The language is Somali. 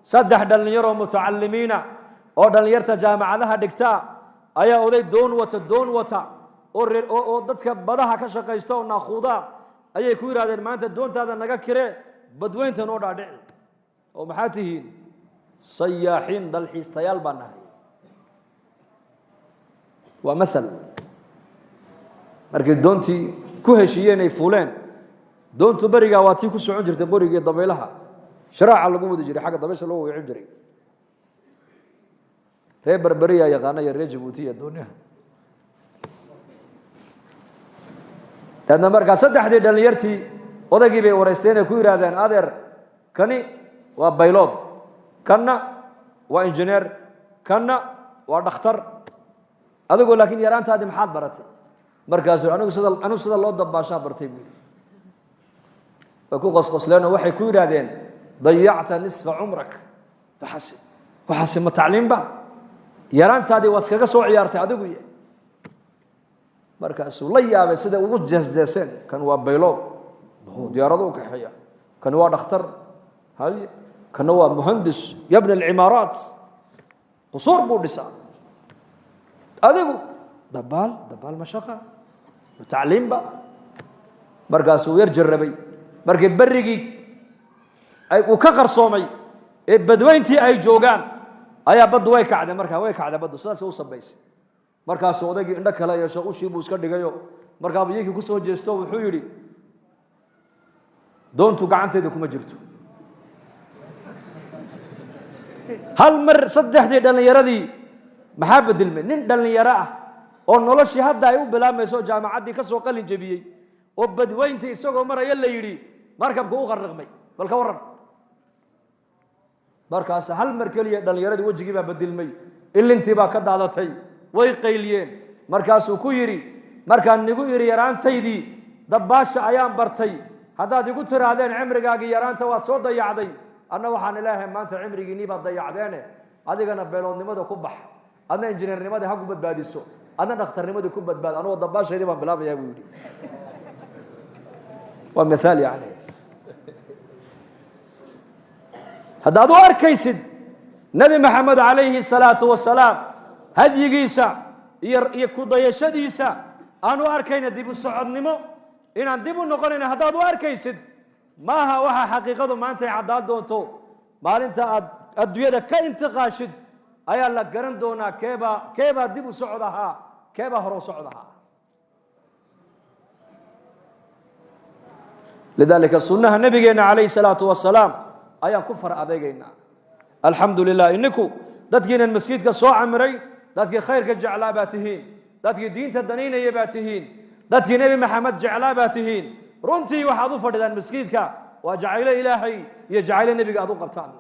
Saddex dhallinyaroo mutacalimiina oo dhallinyarta jaamacadaha dhigta ayaa oday doon wata, doon wata oo reer oo dadka badaha ka shaqaysta oo naaquuda ayay ku yidhahdeen, maanta doontaada naga kiree, badweynta noo dhaadhici. Oo maxaa tihiin? Sayaaxiin, dalxiistayaal baan nahay. Waa maal. Markay doontii ku heshiiyeen ay fuuleen, doontu berigaa waa tii ku socon jirtay qorigii dabaylaha, sharaaca lagu wadi jiray, xagga dabaysha loo wicin jiray. Reer Berberiyaa yaqaana iyo reer Jabuuti iyo doonyaha. Daadna markaa saddexdii dhallinyartii odaygii bay wareysteen ay ku yidhahdeen, adeer, kani waa baylood, kanna waa injineer, kanna waa dhakhtar, adigoo laakiin yaraantaadii maxaad baratay? Markaasuu, anigu sida, anigu sida loo dabaashaa bartay, buu yidhi. Way ku qosqosleenoo waxay ku yidhaahdeen, dayacta nisfa cumrak. Waxaasi ma tacliimba? Yaraantaadii waad iskaga soo ciyaartay adigu. Ye markaasuu la yaabay siday ugu jeesjeeseen. Kan waa baylood, diyaarado u kaxeeya, kan waa dhakhtar, haye, kana waa muhandis yabni alcimaaraat, qusuur buu dhisaa, adigu dabaal. Dabaal ma shaqa? Ma tacliimba? Markaasuu yar jarrabay. Markii berrigii ay uu ka qarsoomay ee badweyntii ay joogaan ayaa baddu way kacday. Markaa way kacday baddu, sidaasay u sabaysay. Markaasuu odaygii indho kale yeesho, ushii buu iska dhigayo. Markaabuu iyakii ku soo jeesto, wuxuu yidhi, doontu gacantayda kuma jirto. Hal mar saddexdii dhallinyaradii maxaa bedelmay? Nin dhallinyaro ah oo noloshii hadda ay u bilaabmayso oo jaamacaddii ka soo qalin jebiyey oo badweyntii isagoo maraya la yidhi markabka u qarriqmay, bal ka warran. Markaas hal mar keliya dhallinyaradii wejigii baa bedelmay, ilintii baa ka daadatay, way qayliyeen. Markaasuu ku yidhi, markaan nigu idhi yaraantaydii dabbaasha ayaan bartay, haddaad igu tiraahdeen cimrigaagii yaraanta waad soo dayacday, anna waxaan ilaahay maanta cimrigiinii baad dayacdeene, adigana beeloodnimada ku bax, adna injineernimadii ha ku badbaadiso, adna dhakhtarnimadii ku badbaad, anugoo dabbaashaydii baan bilaabayaa, buu yidhi. Waa mithaal. Yani haddaad u arkaysid Nebi Maxamed calayhi salaatu wasalaam hadyigiisa iyo ku dayashadiisa aan u arkayna dib u socodnimo, inaan dib u noqonayna haddaad u arkaysid, maaha waxa xaqiiqadu maanta ay caddaan doonto. Maalinta aad adduunyada ka intiqaashid ayaa la garan doonaa keebaa dib u socod ahaa, keebaa hore u socod ahaa. Lidaalika sunnaha nabigeenna calayhi salaatu wasalaam ayaan ku far adeegaynaa. Alxamdu lilah, ininku dadkiinan maskiidka soo camiray, dadkii khayrka jeclaa baa tihiin, dadkii diinta danaynaya baa tihiin, dadkii Nebi Maxamed jeclaa baa tihiin. Runtii waxaad u fadhidaan maskiidka waa jacaylo Ilaahay iyo jacaylo nebiga aad u qabtaan.